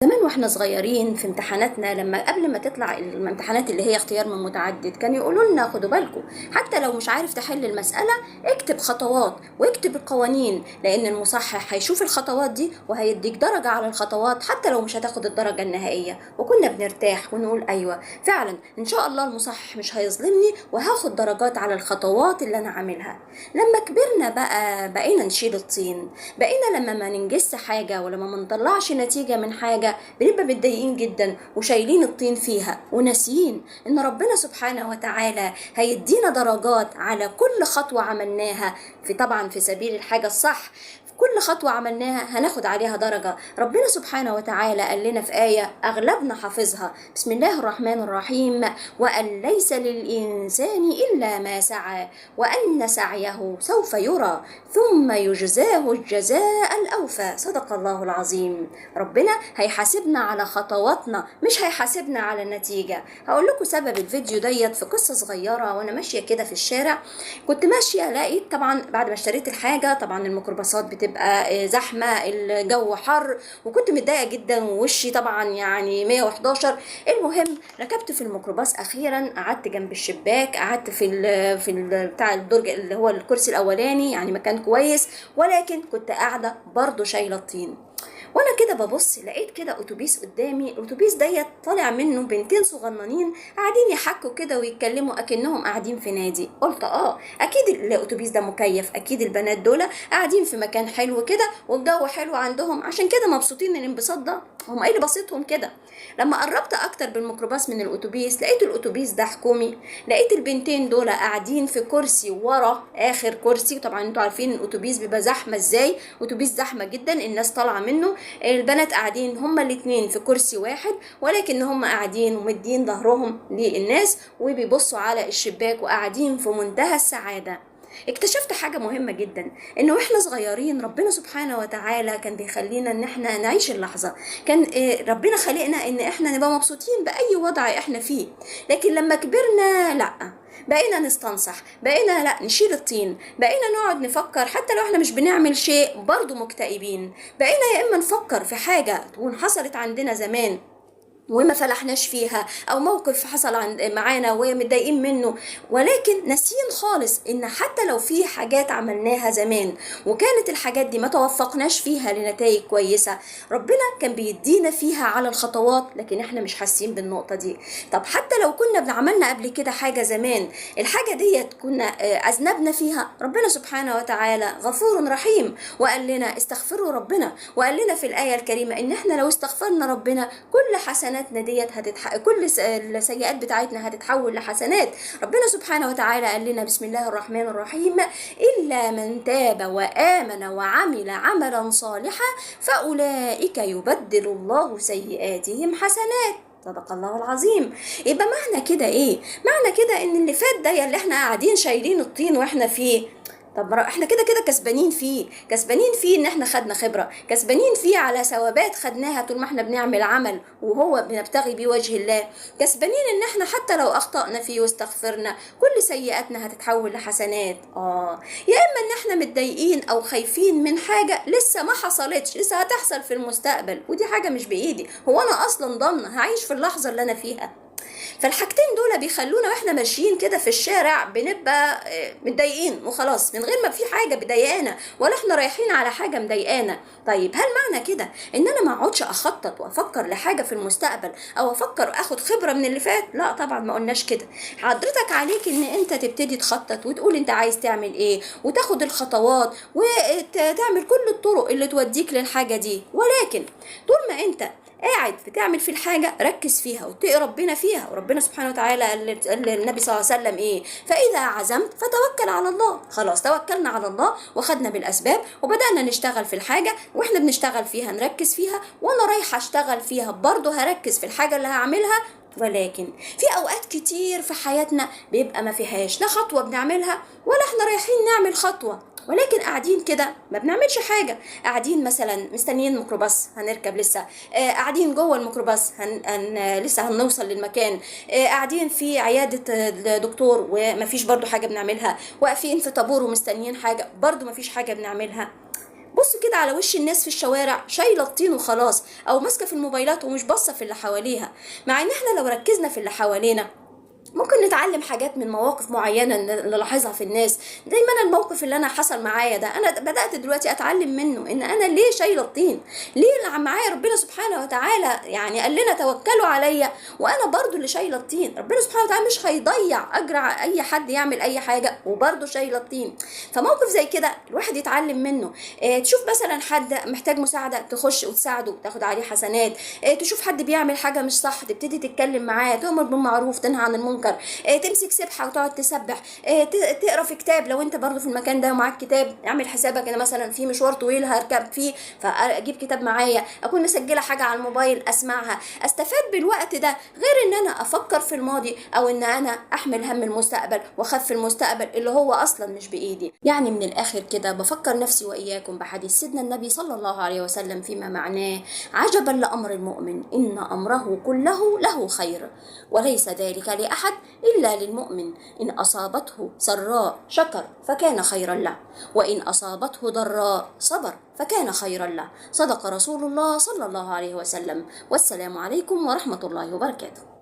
زمان واحنا صغيرين في امتحاناتنا، لما قبل ما تطلع الامتحانات اللي هي اختيار من متعدد، كانوا يقولوا لنا خدوا بالكم حتى لو مش عارف تحل المسألة اكتب خطوات واكتب القوانين، لان المصحح هيشوف الخطوات دي وهيديك درجة على الخطوات حتى لو مش هتاخد الدرجة النهائية. وكنا بنرتاح ونقول ايوه فعلا ان شاء الله المصحح مش هيظلمني وهاخد درجات على الخطوات اللي انا عاملها. لما كبرنا بقى بقينا نشيل الطين، بقينا لما ما ننجزش حاجة ولما ما نطلعش نتيجة من حاجة بنبقى متضايقين جدا وشايلين الطين فيها، وناسيين ان ربنا سبحانه وتعالى هيدينا درجات على كل خطوة عملناها، في طبعا في سبيل الحاجة الصح. كل خطوة عملناها هناخد عليها درجة. ربنا سبحانه وتعالى قال لنا في آية أغلبنا حافظها، بسم الله الرحمن الرحيم، وأن ليس للإنسان إلا ما سعى وأن سعيه سوف يرى ثم يجزاه الجزاء الأوفى، صدق الله العظيم. ربنا هيحاسبنا على خطواتنا مش هيحاسبنا على النتيجة. هقول لكم سبب الفيديو ديت في قصة صغيرة. وأنا ماشية كده في الشارع، كنت ماشية لقيت طبعا بعد ما اشتريت الحاجة، طبعا الميكروباصات بتبقى زحمة، الجو حر، وكنت متضايقة جدا ووشي طبعا يعني 111. المهم ركبت في الميكروباص أخيرا، قعدت جنب الشباك، قعدت في بتاع الدرج اللي هو الكرسي الأولاني، يعني مكان كويس، ولكن كنت قاعدة برضو شايلة الطين. وانا كده ببص لقيت كده اتوبيس قدامي، الاتوبيس ديت طالع منه بنتين صغننين قاعدين يحكوا كده ويتكلموا اكنهم قاعدين في نادي. قلت اكيد الاتوبيس ده مكيف، اكيد البنات دول قاعدين في مكان حلو كده والجو حلو عندهم، عشان كده مبسوطين من الانبساط ده، هم ايه اللي بسيطهم كده. لما قربت اكتر بالميكروباص من الاتوبيس لقيت الاتوبيس ده حكومي، لقيت البنتين دول قاعدين في كرسي ورا اخر كرسي. طبعا انتوا عارفين الاتوبيس بيبقى زحمة ازاي، اتوبيس زحمة جدا الناس طالعه منه، البنات قاعدين هما الاتنين في كرسي واحد، ولكن هما قاعدين ومدين ظهرهم للناس وبيبصوا على الشباك وقاعدين في منتهى السعادة. اكتشفت حاجة مهمة جدا، انه احنا صغيرين ربنا سبحانه وتعالى كان بيخلينا ان احنا نعيش اللحظة، كان ربنا خلقنا ان احنا نبقى مبسوطين بأي وضع احنا فيه. لكن لما كبرنا لا، بقينا نستنصح، بقينا لا نشيل الطين، بقينا نقعد نفكر حتى لو احنا مش بنعمل شيء برضو مكتئبين، بقينا يا اما نفكر في حاجة تكون حصلت عندنا زمان وما فلحناش فيها، او موقف حصل معانا ومتضايقين منه، ولكن ناسيين خالص ان حتى لو في حاجات عملناها زمان وكانت الحاجات دي ما توفقناش فيها لنتائج كويسة، ربنا كان بيدينا فيها على الخطوات، لكن احنا مش حاسين بالنقطة دي. طب حتى لو كنا عملنا قبل كده حاجة زمان، الحاجة ديت كنا اذنبنا فيها، ربنا سبحانه وتعالى غفور رحيم وقال لنا استغفروا ربنا، وقال لنا في الآية الكريمة ان احنا لو استغفرنا ربنا كل حسنات ديت كل السيئات بتاعتنا هتتحول لحسنات. ربنا سبحانه وتعالى قال لنا بسم الله الرحمن الرحيم، إلا من تاب وآمن وعمل عملا صالحا فأولئك يبدل الله سيئاتهم حسنات، صدق الله العظيم. يبقى معنى كده ايه؟ معنى كده ان اللي فات ده اللي احنا قاعدين شايلين الطين واحنا فيه، طب احنا كده كده كسبانين فيه، كسبانين فيه ان احنا خدنا خبرة، كسبانين فيه على ثوابات خدناها طول ما احنا بنعمل عمل وهو بنبتغي بيه وجه الله، كسبانين ان احنا حتى لو اخطأنا فيه واستغفرنا كل سيئاتنا هتتحول لحسنات. يا اما ان احنا متضايقين او خايفين من حاجة لسه ما حصلتش، لسه هتحصل في المستقبل، ودي حاجة مش بايدي، هو انا اصلا ضامنة هعيش في اللحظة اللي انا فيها. فالحاجتين دول بيخلونا واحنا ماشيين كده في الشارع بنبقى متضايقين وخلاص، من غير ما في حاجة بضايقانا ولا احنا رايحين على حاجة مضايقانا. طيب هل معنى كده ان انا ما اقعدش اخطط وافكر لحاجة في المستقبل او افكر اخد خبره من اللي فات؟ لا طبعا ما قلناش كده. حضرتك عليك ان انت تبتدي تخطط وتقول انت عايز تعمل ايه وتاخد الخطوات وتعمل كل الطرق اللي توديك للحاجة دي، ولكن طول ما انت قاعد بتعمل في الحاجة ركز فيها واتقي ربنا فيها. وربنا سبحانه وتعالى قال للنبي صلى الله عليه وسلم ايه؟ فإذا عزمت فتوكل على الله. خلاص توكلنا على الله وخدنا بالأسباب وبدأنا نشتغل في الحاجة، واحنا بنشتغل فيها نركز فيها، وانا رايحة اشتغل فيها برضو هركز في الحاجة اللي هعملها. ولكن في اوقات كتير في حياتنا بيبقى ما فيهاش لا خطوة بنعملها ولا احنا رايحين نعمل خطوة، ولكن قاعدين كده ما بنعملش حاجة، قاعدين مثلا مستنيين ميكروباص هنركب لسه، قاعدين جوه الميكروباص لسه هنوصل للمكان، قاعدين في عيادة الدكتور ومفيش برضو حاجة بنعملها، واقفين في طابور ومستنيين حاجة برضو مفيش حاجة بنعملها. بص كده على وش الناس في الشوارع، شايله الطين وخلاص، او ماسكه في الموبايلات ومش باصة في اللي حواليها. مع ان احنا لو ركزنا في اللي حوالينا ممكن نتعلم حاجات من مواقف معينة نلاحظها في الناس. زي ما انا الموقف اللي انا حصل معايا ده، انا بدات دلوقتي اتعلم منه ان انا ليه شايله الطين، ليه اللي معايا ربنا سبحانه وتعالى يعني قال لنا توكلوا عليا، وانا برضو اللي شايله الطين. ربنا سبحانه وتعالى مش هيضيع اجر اي حد يعمل اي حاجة وبرضو شايله الطين. فموقف زي كده الواحد يتعلم منه. تشوف مثلا حد محتاج مساعدة تخش وتساعده، تاخد عليه حسنات. تشوف حد بيعمل حاجة مش صح تبتدي تتكلم معاه، تؤمر بالمعروف، تنهى عن المنكر، تمسك سبحه وتقعد تسبح، تقرا في كتاب لو انت برضو في المكان ده ومعاك كتاب، اعمل حسابك انا مثلا في مشوار طويل هركب فيه فاجيب كتاب معايا، اكون مسجله حاجة على الموبايل اسمعها، استفاد بالوقت ده، غير ان انا افكر في الماضي او ان انا احمل هم المستقبل واخاف في المستقبل اللي هو اصلا مش بايدي. يعني من الاخر كده بفكر نفسي واياكم بحديث سيدنا النبي صلى الله عليه وسلم فيما معناه: عجبا لامر المؤمن ان امره كله له خير، وليس ذلك لاحد إلا للمؤمن، إن أصابته سراء شكر فكان خيرا له، وإن أصابته ضراء صبر فكان خيرا له. صدق رسول الله صلى الله عليه وسلم. والسلام عليكم ورحمة الله وبركاته.